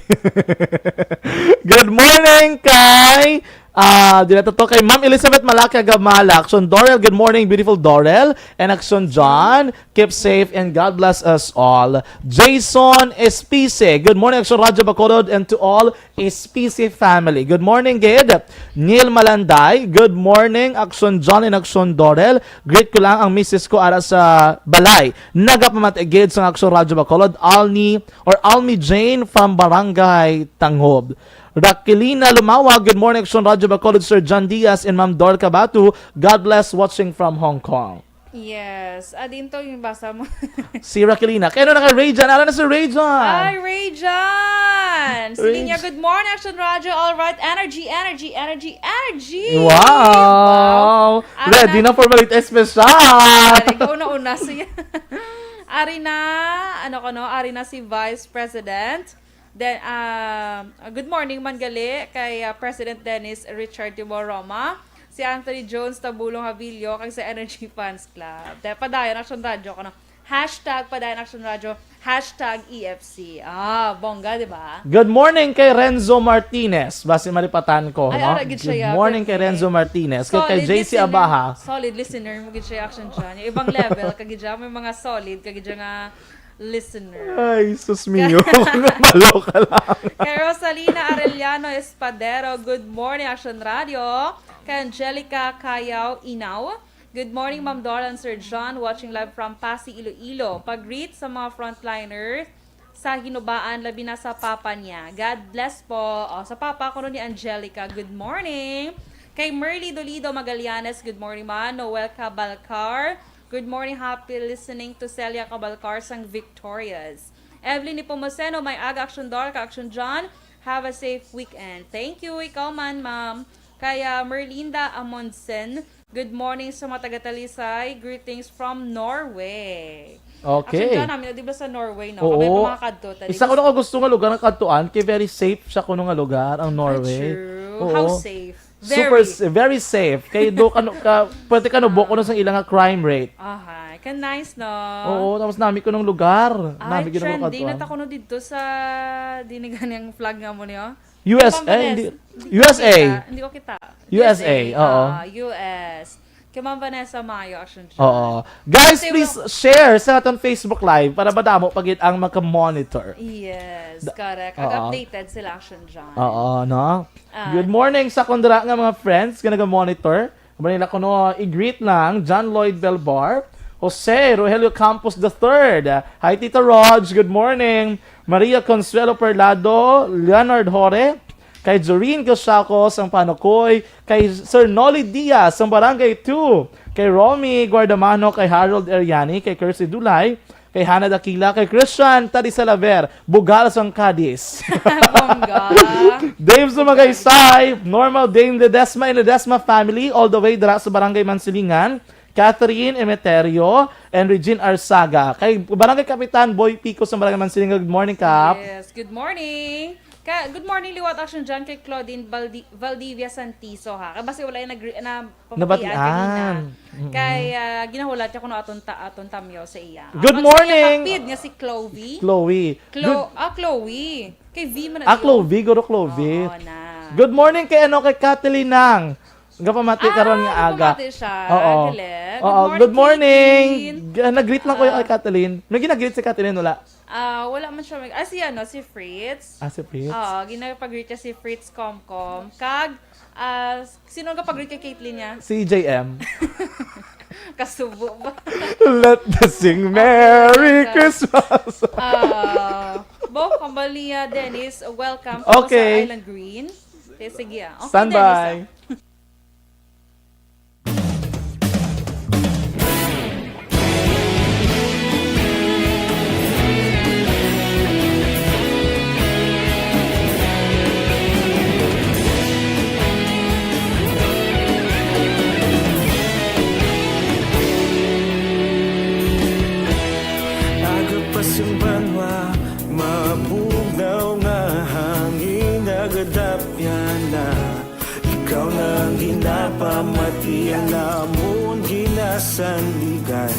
Good morning kay, ah, di na to, kay Ma'am Elizabeth Malaca Gamala. Action Dorel, good morning, beautiful Dorel. And Action John, keep safe and God bless us all. Jason Espise, good morning, Action Radyo Bacolod, and to all Espise family. Good morning, gid. Neil Malanday, good morning, Action John and Action Dorel. Greet ko lang ang misis ko ara sa balay. Nagapamati gid sa Action Radyo Bacolod, Alni or Almi Jane from Barangay Tanghob. Raquelina Lumawa, good morning, Action Radyo Bacolod, Sir John Diaz and Ma'am Dor Cabatu. God bless, watching from Hong Kong. Yes. Ah, din to yung basa mo. Si Raquelina. Kaya ano na ka, Ray Jan? Ara na si Ray Jan. Hi, Ray Jan! Sige Ray niya, J- "Good morning, Action Radyo. All right, energy, energy, energy, energy!" Wow! Wow. Ara Ready na. Na for Balita Espesyal! Ari, una-una siya. Ari na, ano ko, no? Ari na si Vice President. Then, um, uh, good morning man gali kay, uh, President Dennis Richard Timor Roma, si Anthony Jones Tabulong Havillo, kag sa Energy Fans Club. Then, padayon Action Radio, kano, hashtag padayon Action Radio, hashtag E F C. Ah, bongga, di ba? Good morning kay Renzo Martinez. Basi malipatan ko, Ay, no? Ara gid siya, Good morning kay perfect. Renzo Martinez. Kay, kay Solid J C listener. Abaha. Solid listener mo gid siya, Action John. Yung ibang level, kagid siya, may mga solid, kagid siya nga listener. Ay, sus mio. Maloka lang. Kay Rosalina Arellano Espadero, good morning, Action Radio. Kay Angelica Cayaw Inaw, good morning, Ma'am Dora and Sir John, watching live from Passi, Iloilo. Pag-greet sa mga frontliner sa hinubaan, labi na sa papa niya. God bless po. O, sa papa ko ni Angelica, good morning. Kay Merly Dolido Magallanes, good morning, Ma. Noel Cabalcar, good morning, happy listening to Celia Cabalcar sang Victorious. Evelyn Nepomuceno, may aga, Action Dor, ka Action John. Have a safe weekend. Thank you, ikaw man, ma'am. Kay, ah, Merlinda Amundsen, good morning sa mga taga-Talisay. Greetings from Norway. Okay. Action John, namin na, di ba, sa Norway, no? Oo. Kami pa mga kadto, tali. Isa ko na ka gusto nga lugar nga kadtuan, kay very safe siya kuno nga lugar, ang Norway. Ah, true. Oo. How safe? Super Very. s-, very safe. Kay do kano ka, pwede ka no buko na sa ilang nga crime rate. Ahay, ka nice, no? Oo, tapos nami ko ng lugar. Ay, Nami ko ng trending lugar na to. Takuno dito sa, di ni gani ang flag nga mo niyo? U S A, Ma'am Vanessa, hindi, hindi ko U S A. Kita. Hindi ko kita. U S A, U S A, oo. Ah, U S. Kay Ma'am Vanessa Mayo, Action John. Oo. Guys, Kasi please we'll share sa aton Facebook Live para madamo pa gid ang maka-monitor. Yes, Da-, correct. Ag oo. Updated sila, Action John. Oo, no? Ah. Good morning sa kondra nga mga friends nga naga-monitor. Manila kuno, i-greet lang, John Lloyd Belbar, Jose Rogelio Campos the third. Hi, Tita Rog. Good morning. Maria Consuelo Perlado, Leonard Hore, kay Jorin Goshaco sang Panukoy, kay Sir Nolly Diaz sang Barangay two, kay Romy Guardamano, kay Harold Eriani, kay Kirsty Dulay, kay Hana Dakila, kay Christian Tadisalaver, Bugal sang Cadiz. Bongga. Dave Sumagaysay, Normal Dame Ledesma and Ledesma family, all the way dira sa Barangay Mansilingan. Catherine Emeterio, and Regine Arzaga. Kay Barangay Kapitan Boy Pico sa Barangay Mansilingan, good morning, Kap. Yes, good morning. Ka, good morning, liwat action dyan kay Claudine Baldi-, Valdivia Santiso, ha. Kay basi wala yung nag-, na pamatian Nabatian. kanina. Mm-mm. Kay, ah, ginahulat niya kuno aton ta-, aton tamyaw sa iya. Good Ang sa iya morning. kapid nga si Chloe. Chloe. Chlo-, Good ah, Chloe. Kay V man na Ah, to. Chloe, guro Chloe. Oo na. Good morning kay ano, kay Kathleen Nang. Gapamati Ah, karon nga aga. gapamati siya. Oo. Galing. Good Oo, morning, good morning. Kathleen. G-, nag-greet lang ko yung Ah. kay Kathleen. May ginag-greet si Kathleen, wala? Ah, wala man siya mag-, ah, si ano, si Fritz. Ah, si Fritz. Oo, ginapag-greet niya si Fritz Comcom. Kag, ah, sino ang kapag-greet kay Caitlyn niya? Si J M. Kasubo ba? Let the sing Merry Okay, okay. Christmas. Ah, Bo Cambalia Dennis, welcome po Okay. sa Island Green. Okay, sige, ah. Okay, Standby. Dennis, ah. Aga pa sing banwa, mabugnaw nga hangin nagadapyan na. Ikaw na ang ginapamati, ang amon ginasandigan.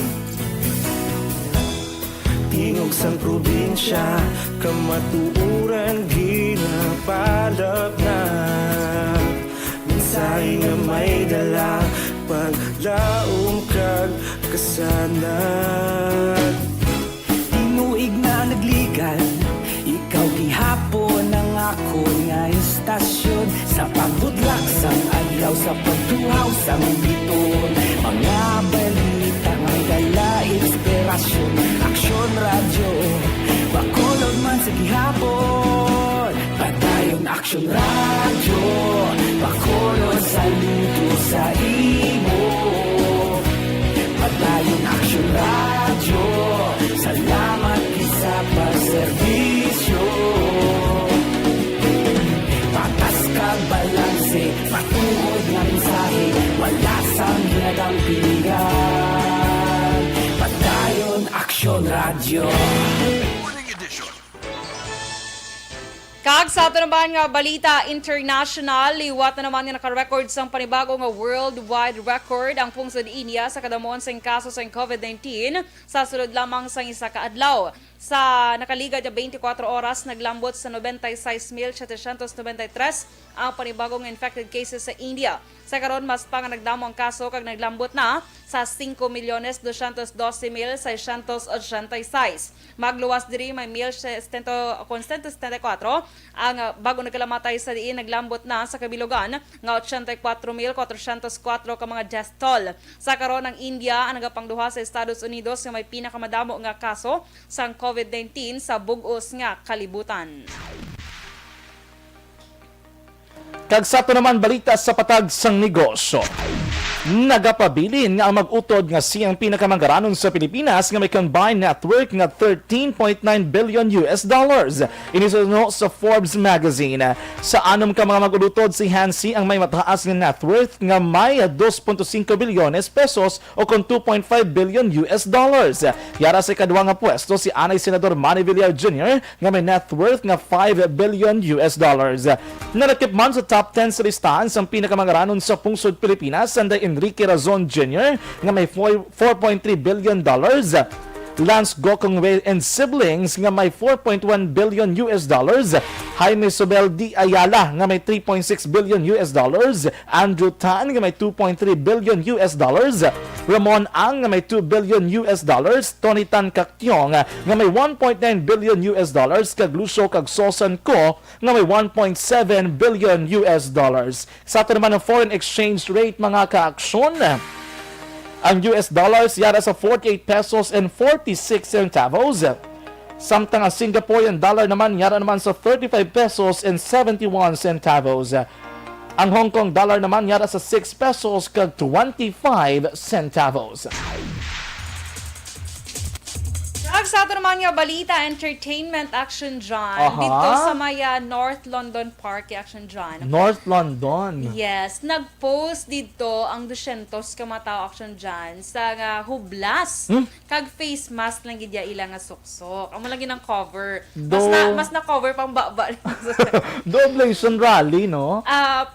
Tingog sang probinsya, kamatuoran ginapalapnag. Mensahe nga may dala, paglaom kag kasanag. Tinuig na nagligan, ikaw gihapon ang akon nga istasyon. Sa pagbutlak sang adlaw, sa pagtuhaw sang biton, mga balita nga may dala inspirasyon. Aksyon Radyo, Bacolod man sa gihapon. Padayon Aksyon Radyo, Bacolod, saludo sa imo. Padayon Aksyon Radyo, salamat gid sa pagserbisyo. Patas kag balanse, matuod nga mensahe, wala sang hinadang piligan. Padayon Aksyon Radyo. Morning edition. Kag sa ato naman nga balita international, liwat na naman nga naka-record sang panibago nga worldwide record ang pungsod India sa kadamon sang kaso sang covid nineteen sa sulod lamang sang isa ka adlaw. Sa nakaligad nga twenty-four oras, naglambot sa noventa y seis mil setecientos noventa y tres ang panibago nga infected cases sa India. Sa karon, mas pa nga nagdamo ang kaso kag naglambot na sa singko milyones dosyentos dose mil seisyentos ochenta y seis. Magluwas diri, may mil setenta, kon setenta y kuwatro ang, ah, bago nagkalamatay, sa diin naglambot na sa kabilugan nga ochenta y kuwatro mil kwatrosyentos kuwatro ka mga death toll. Sa karon, ang India ang nagapangduha sa Estados Unidos nga may pinakamadamo nga kaso sang covid nineteen sa bug-os nga kalibutan. Kag sa ato naman balita sa patag sang negosyo. Nagapabilin nga ang mag-utod nga siyang pinakamangaranon sa Pilipinas nga may combined net worth nga thirteen point nine billion U S dollars. Ini suno sa Forbes magazine. Sa anom ka mga mag-utod, si Hansi ang may mataas nga net worth nga may dos punto singko bilyones pesos o kon two point five billion U S dollars. Yara sa ikadwa nga pwesto si anay Senador Manny Villar Junior nga may net worth nga five billion U S dollars. Nalakip man sa top ten sa listahan sang pinakamangaranon sa pungsod Pilipinas, anday Enrique Razon Junior nga may four, four point three billion dollars. Lance Gokongwei and Siblings nga may four point one billion U S dollars, Jaime Sobel de Ayala nga may three point six billion U S dollars, Andrew Tan nga may two point three billion U S dollars, Ramon Ang nga may two billion U S dollars, Tony Tan Caktiong nga may one point nine billion U S dollars, kag Lucio kag Sosan Co nga may one point seven billion U S dollars. Sa ato naman ang foreign exchange rate, mga kaaksyon, ang U S dollars yara sa forty-eight pesos and forty-six centavos. Samtang ang Singaporean dollar naman yara naman sa thirty-five pesos and seventy-one centavos. Ang Hong Kong dollar naman yara sa six pesos kag twenty-five centavos. Kag Sa ato naman nga balita, entertainment, Action John. Aha. Dito sa may, ah, North London Park, Action John. North London. Yes, nag-post dito ang dusyentos ka mga tao, Action John, sa nga hublas. Hmm? Kag face mask lang gid ya ila nga suksok. Amo lang gid ang cover. Mas Do- na, mas na-cover pang baba. Do oblation rally, no? Ah,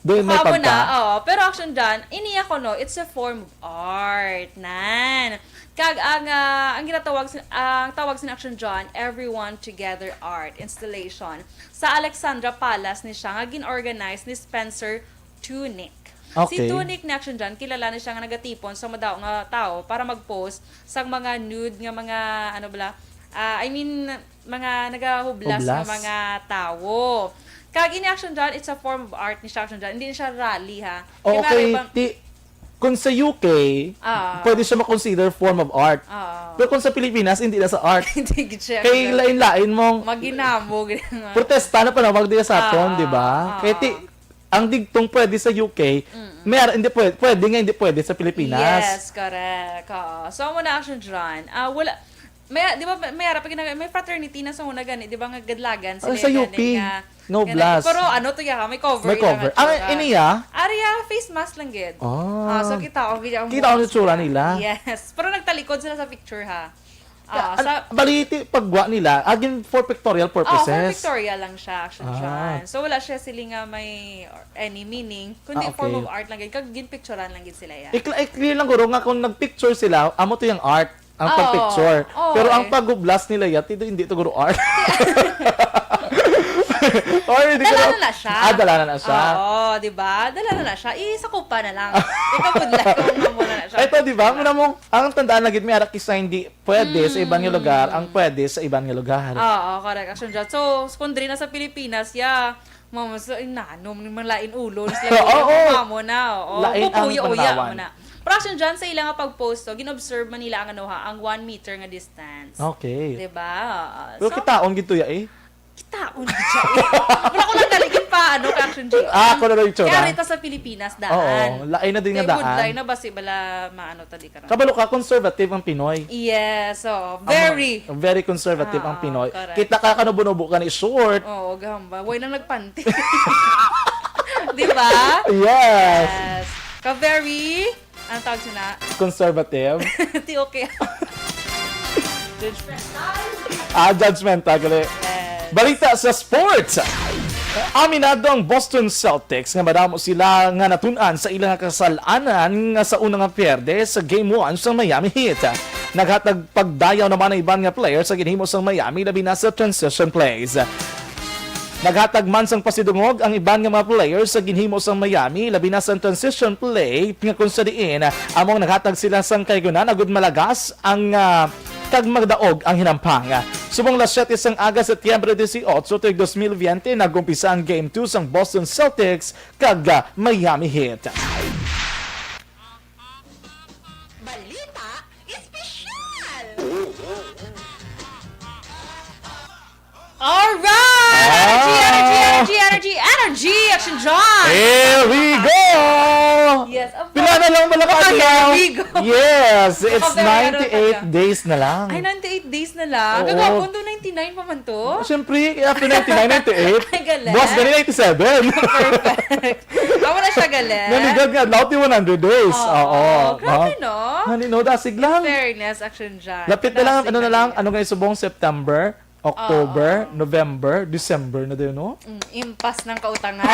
Doon may Mukha mo pagka- na, oo. Pero Action John, iniya ko, no, it's a form of art. Nan. Kag ang, ah, ang ginatawag sin-, ang tawag sin Action John, Everyone Together Art Installation. Sa Alexandra Palace ni siya nga gin-organize ni Spencer Tunick. Si Okay. Tunick ni Action John, kilala ni siya nga nagatipon sa madaw nga tao para mag-post sa mga nude nga mga, ano bala, ah, I mean, mga nagahublas nga Hublas? mga tawo. Kag ini Action John, it's a form of art ni siya, Action John. Hindi ni siya rally, ha. Oh, Kaya okay. nga, Ti, kung sa U K, Ah. pwede siya ma-consider form of art. Ah. Pero kung sa Pilipinas, hindi na sa art. Hindi gid siya, Kay Action John. lain-lain mong Maginamo, gid nga. protesta na panawag diya sa aton, Ah, di ba? ah. Kaya ti, ang digtong pwede sa U K, Mm. may ara-, hindi pwede, pwede nga hindi pwede sa Pilipinas. Yes, correct. Oo. So, amo na, Action John. Ah, wala, may, di ba, may, may ara pa ginag-, may fraternity na sa una gani, di ba, nga gadlagan Ah, sila sa gani U P. nga, No gani. blast. Pero ano to ya, may cover May ila nga cover. Ah, tsura. Ini ya? Ari ya, face mask lang gid. Ah. Ah, so kita ko gid ang Kita ko ang mga tsura nila. Yes. Pero nagtalikod sila sa picture, ha. Ah, Ah, sa an-, baliti pagwa nila, agin for pictorial Ah, for purposes. pictorial lang siya, Action Ah. John. So, wala siya sila nga may or any meaning, kundi Ah, form okay. of art lang gid, kag ginpicturan lang gid sila ya. Ikla-, i-clear lang guro nga kung nagpicture sila, amo to yung art, ang Oo. pagpicture. Oo, Pero ang eh. paghublas nila ya, tito, hindi to guro art. Or hindi ko Dala na- na na siya. Ah, dala na na siya. Oo, di ba? Dala na na siya. Isakupa na lang. Ikabudlay ko muna na siya. Ito, di ba? Muna mong, ang tandaan na gid, may ara kisa hindi pwede sa iban nga Mm. lugar, ang pwede sa iban nga lugar. Oo, correct, Action John. So, kung diri na sa Pilipinas, ya, mamo sa inanom ni malain ulo, sila Oo. mamo na, oo. Lain ang Mapuya-uya panawan. mo na. Pero Action John, sa ila nga pag-post, to, gin-observe man nila ang, ano, ha, ang one meter nga distance. Okay. Diba? Oo. Pero So, kitaon gid to ya, eh. Kitaon gid siya, eh. Wala ko lang galing pa, ano, ka Action John. Ah, ako na lang yung tsura. Kaya rita sa Pilipinas, daan. Oo, lain na din nga Kay daan. Budlay na, basi bala, maano, tali ka na. Kabalo ka, conservative ang Pinoy. Yes, oo. Ang Very. mga, very conservative ang Oo, Pinoy. correct. Kita ka, kanubo-nubo ka ni short. Oo, gahamba. Way na nagpanty. Di ba? Yes. Yes. Ka-very, ang tawag sina? Conservative. Ti okay. Judgmental. Ah, judgmental, gali. Yes. Balita sa sports. Aminado ang Boston Celtics nga madamo sila nga natun-an sa ilang kasal-anan nga sa unang Piyerdes sa Game one sa Miami Heat. Naghatag pagdayaw naman ang iban nga players sa ginhimo sang Miami, labi na sa transition plays. Naghatag man sang pasidungog ang iban nga mga players sa ginhimo sang Miami, labi na sa transition play, nga kung sa diin, among naghatag sila sang kaygunan agud malagas ang, ah, kag magdaog ang hinampang. Subong las siyete sang aga, Setyembre dieciocho, tuig dos mil veinte, nag-umpisa ang Game two sang Boston Celtics kag, ah, Miami Heat. Balita Espesyal! Alright! Energy, energy, Ah! energy, energy, energy! Action John! Here we go! Yes, of Pila course. na lang pala ka Baka adlaw? here we go. Yes, it's Baka very ano ninety-eight talaga. days na lang. Ay, ninety-eight days na lang. Oo. Gagawin to, ninety-nine pa man to. Siyempre, after ninety-nine, ninety-eight. Ay, galing. Buwas gani, ninety-seven. Perfect. Amo na siya, galing. Nanigad nga, adlaw ti one hundred days. Oo. Oo. Grabe, Ha? no? Nani, no? Dasig lang. Fairness, Action John. Lapit na lang, Dasig ano na lang, lang. ano nga subong, September, October, Oo. November, December na din, no? Mm, impas ng kautangan.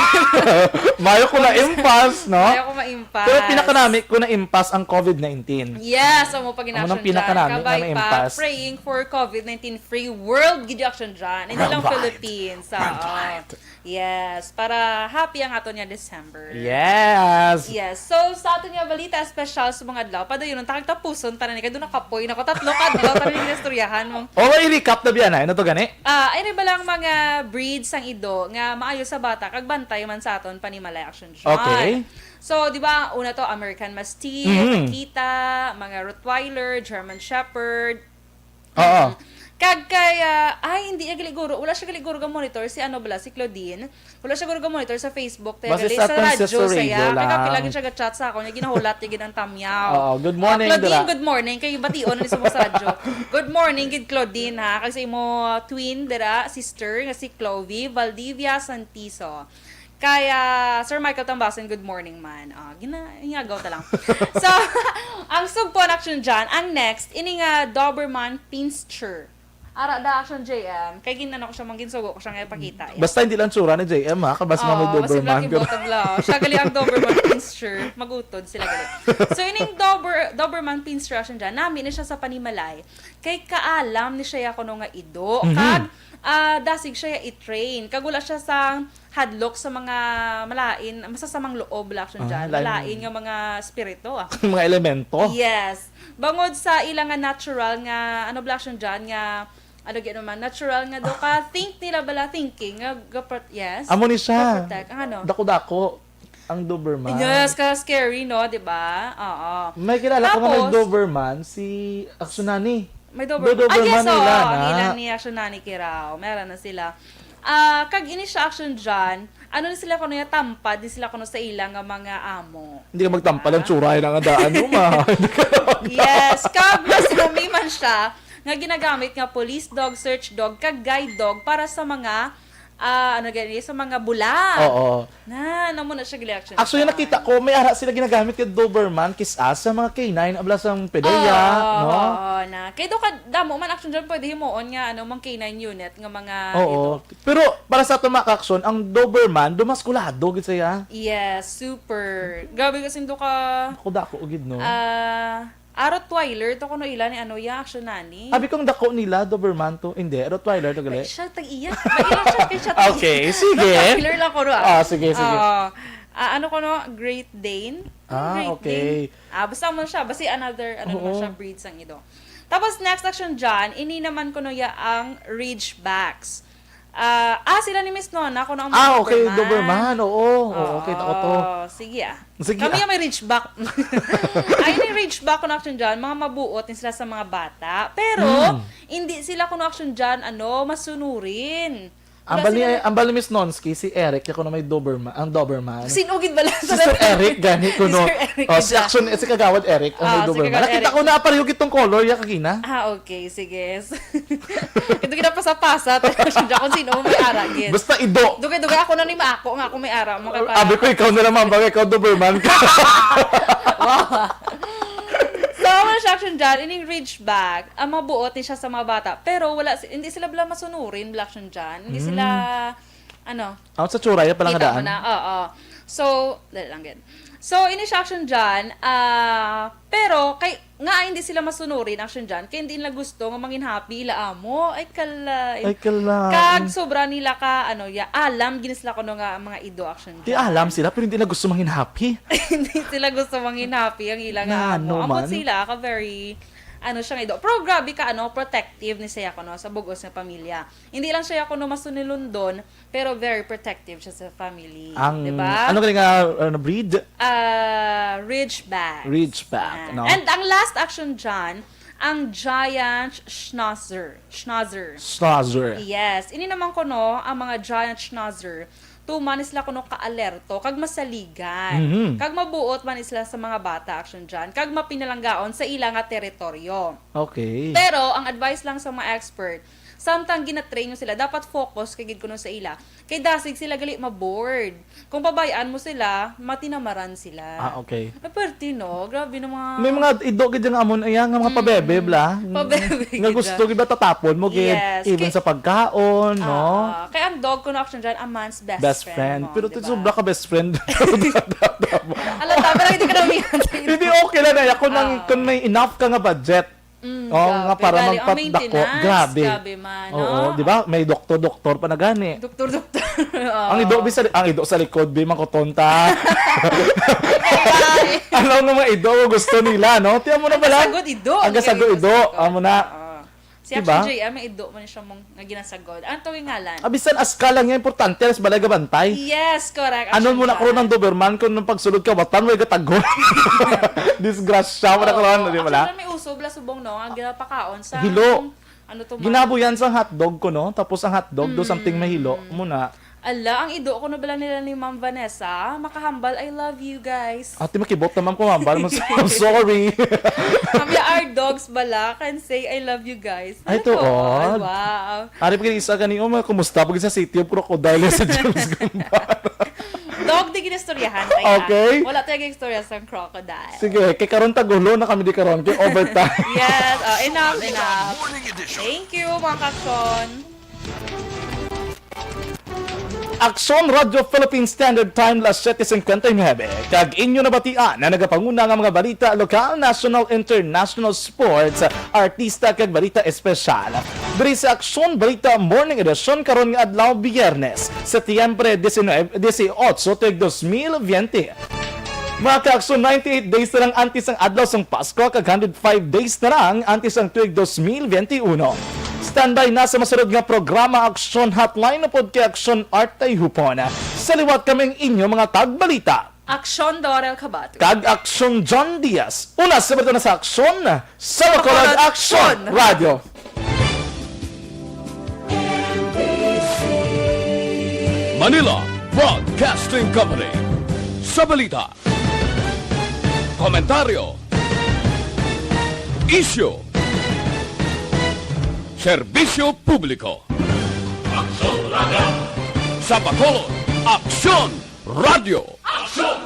Mayo ko na impas, no? Mayo ko maimpas. Pero pinakanami ko na impas ang covid nineteen. Yes, amo pa Amo nang ginaksyon dyan. pinakanami nga Kabay pa, maimpas. praying for covid nineteen free world, gid yung action dyan. Hindi lang Worldwide. Philippines, ah. Worldwide. Yes, para happy ang aton nga December. Yes. Yes. So, sa aton nga balita, special sa mga adlaw, padayon, ang takag tapuson, tanan ni, kaya doon nakapoy na ko, tatlo ka adlaw, tanan yung ginistoryahan mo. O, i-recap na biya na. Ano to gani? Ah, ay, ba lang mga breeds sang ido nga maayo sa bata, kag bantay man sa aton panimalay action dyan. Okay. So, di ba, una to, American Mastiff, Mhm. Akita, mga Rottweiler, German Shepherd. Oo. Mm. Kag kay, ah, ay, hindi niya gali guro. Wala siya gali guro ga-monitor. Si ano bala, si Claudine. Wala siya guro ga-monitor sa Facebook. Kaya Basta gali sa sa radyo Francisco sa iya. Radio Kaya lang. kailangan siya ga-chat sa ako. Niya ginahulat niya gid ang tamyaw. Oo, good morning, Ah, Claudine, dira. Good morning. Kay bation na ni sa radyo. Good morning, gid Claudine, ha. Kay sa imo twin, dira, sister, nga si Clovie Valdivia Santiso. Kay, ah, Sir Michael Tambasin, good morning man. Ah, gina, ingagaw ta lang. So, ang sugpo na action dyan, ang next, ini nga Doberman Pinscher. Ara da action J M. Kay ginano ko siya, mangginsugo ko siya nga ipakita. Yan. Basta hindi lang tsura ni J M, ha? Kabas nga may Oo, Doberman. sila gibotag lang. Siya gali ang Doberman Pinscher. Magutod sila gali. So, ining Dober, Doberman Pinscher action dyan, nami ni siya sa panimalay. Kay kaalam ni siya kuno nga ido. Mhm. Kag, ah, dasig siya i-train. Kag wala siya sa hadlok sa mga malain, masasamang loob bala action Ah, dyan. lain. Malain nga mga spirito, ah. Mga elemento. Yes. Bangod sa ila nga natural nga, ano bala action dyan, nga, ano gyud naman, natural nga do ka, think nila bala, thinking, nga, ga-pro-, yes. Amo ni siya. Ga-protect. Ang ano? Dako-dako ang Doberman. Yes, ka scary, no? Di ba? Oo. May kilala ko nga may Tapos, Doberman, si Action Nani. May May Doberman. Doberman Ah, yes, oo. nila Ang na. ilan ni Action Nani Kirao. Meron na sila. Ah, kag ini siya action dyan. Ano ni sila kuno ya tampad, ni sila kuno sa ila nga mga amo. Hindi ka magtampal ang Ah. tsuray na nga daan mo, ma. Yes, kag masami man siya nga ginagamit nga police dog, search dog, kag guide dog para sa mga, ah, ano gani, sa mga bula. Oo. Na, namo na siya gali action Actually, dyan. Nakita ko, may ara sila ginagamit kay Doberman, kis-a sa mga K nine, abla sang PDEA, Oo, no? Oo, na. Kay do ka, damo man action dyan, pwede himuon nga, ano, mga K nine unit nga mga Oo. ito. Pero para sa aton mga ka-action, ang Doberman, dumaskulado gid siya. Yes, super. Grabe kasi do ka, Ako dako gid, no? ah, Rottweiler to kuno ila ni ano ya, action nani. Abi kong dako nila, Doberman to. Hindi, Rottweiler to gali. Siya tag-iya. Ba, ila siya kay siya tag-iya. Okay, sige. Rottweiler lang ko, ah. Ah, sige, sige. Oo. Ah, ano ko, no? Great Dane? Ah, Great okay. Dane. Ah, basta mo siya. Basta another, ano naman Oo. Siya, breed sang ido. Tapos next action dyan, ini naman ko, no, ya ang Ridgebacks. Ah, ah, sila ni Miss Nona, kuno ang mga Ah, okay, Doberman. Oo, oo, Oo, kita ko to. Sige, ah. Sige, Kami ah. Yung may Ridgeback. Ay, ni Ridgeback ko na action dyan, mga mabuot din sila sa mga bata. Pero, Mm. Hindi sila kuno action dyan, ano, masunurin. Ang Wala bali, sila- ang bali Miss Nonski, si Eric, ako na may Doberman, ang Doberman. Sinugid bala Si Sir Eric, gani ko, Si no? Sir Eric Oh, si gid. Action, si Kagawad Eric, ang Ah, may si Doberman. Kagawad Nakita Eric. Ko na pareho gitong color, ya kagina. Ah, okay. Sige. Ito kita pasapasa. Siya kung sino may ara, gid. Basta ido. Dugay-dugay ako na ni Mako, nga ako may ara. Makapara. Abi ko, ikaw na naman, bagay ikaw, Doberman ka. Wow. So, ang siya action dyan, ining Ridgeback, ang mabuot ni siya sa mga bata. Pero wala, si- hindi sila bala masunurin, bala action dyan. Hindi sila, ano, Ang sa tsura, yan pala Kita nga mo daan. Na, oo. So, dali lang gid. So, ini siya action dyan, ah, pero kay, nga hindi sila masunurin action dyan, kay hindi nila gusto nga mangin happy ila amo. Ay, kalay. Ay, kalay. Kag sobra nila ka, ano, ya, alam, gini sila kuno nga mga ido action Di dyan. Alam sila, pero hindi na gusto mangin happy. Hindi sila gusto mangin happy ang ila nga Nga, amo. ano Amo man? Sila ka very, ano siya nga ido. Pero grabe ka, ano, protective ni siya kuno sa bugos nga pamilya. Hindi lang siya kuno masunilundon, pero very protective siya sa family. Ang, Diba? Ano ka nga, ano, breed? Ah, Ridgeback. Ridgeback, Ah, no? And ang last action dyan, ang giant schnauzer. Schnauzer. Schnauzer. Yes. Ini naman kuno, ang mga giant schnauzer, tuman sila kuno kaalerto, kag masaligan. Mhm. Kag mabuot man sila sa mga bata action dyan, kag mapinalanggaon sa ila nga teritoryo. Okay. Pero ang advice lang sa mga expert, samtang ginatrain nyo sila, dapat focus kay gid kuno sa ila. Kay dasig sila gali ma-bored. Kung pabayaan mo sila, matinamaran sila. Ah, okay. Ay, pwerte, no? Grabe na mga May mga ido gid nga amon iya nga mga pabebe bla. Pabebe Nga gid gusto siya. Gid ba tatapon mo gid Yes. even Kay- sa pagkaon, no? Ah, kay ang dog kuno action dyan, a man's best, Best friend. mo, Pero diba? Sobra ka best friend. Alam ta, pero hindi ka namihan. Hindi, okay lang na. Ako nang, Ah. Kung may enough ka nga budget, Mm, oh, nga grabe. Para Gali, ang magpatdako. maintenance, Grabe. Grabe man, Oo, no? Di ba? May doktor-doktor pa na gani. Doktor-doktor. Oo. Ang ido, bisa, ang ido sa likod, bi, mangkutonta. Ano nga mga ido gusto nila, no? Tiyan mo na Ang pala. kasagod ido. Ang kasagod ido. Amo na. Oo. Si Diba? Action J M, may ido mo ni siya mong nga ginasagod. Ano to yung ngalan? Abisan aska lang yan, importante, alas balay gabantay. Yes, correct. Ano Action mo na J M. Karon ang Doberman kung nung pagsulod ka, watan mo, igatagol. Disgrasya, wala ka Oo. lang, di ba? Actually, may uso, bala subong, no? Ang ginapakaon sa Hilo. Ano to, ma'am? Ginabuyan sa hotdog ko, no? Tapos ang hotdog do something Mm. mahilo mo na. Ala, ang ido ko na bala nila ni Ma'am Vanessa, makahambal, I love you guys. Ate, makibot na, ma'am, kung hambal mo. So- sorry. Kami are dogs bala, can say I love you guys. Ay, Ano to? tuod. Wow. Ari pa isa gani, oh, mga kumusta pag sa City of Crocodile sa James Gambara. Dog di ginistoryahan kaya. Okay. Wala tayo istorya sa crocodile. Sige, kay karon tagulo na kami di karon kay overtime. Yes, oh, enough, enough. Morning edition. Thank you, mga kakson. Aksyon Radio Philippine Standard Time, las siete cincuenta y nueve. Kag inyo nabatian na nagapanguna nga mga balita lokal, national, international sports, artista kag balita espesyal. Diri sa Aksyon Balita Morning Edition karon nga adlaw, Biyernes, Setyembre diecinueve, dieciocho, tuig dos mil veinte. Mga kaaksyon, ninety-eight days na lang antes ang adlaw sang Pasko kag hundred five days na lang antes ang tuig dos mil veintiuno. Standby na sa masunod nga programa, Aksyon Hotline upod kay Aksyon Art Tayhupon. Sa liwat kami ang inyo mga tagbalita. Aksyon Dorel Kabato. Kag Aksyon John Diaz. Una sa balita na sa Aksyon, sa Bacolod Bacolod Aksyon Aksyon. Radio. Manila Broadcasting Company. Sa balita, komentaryo, isyu, serbisyo publiko. Aksyon Radio. Sa Bacolod, Aksyon Radio. Aksyon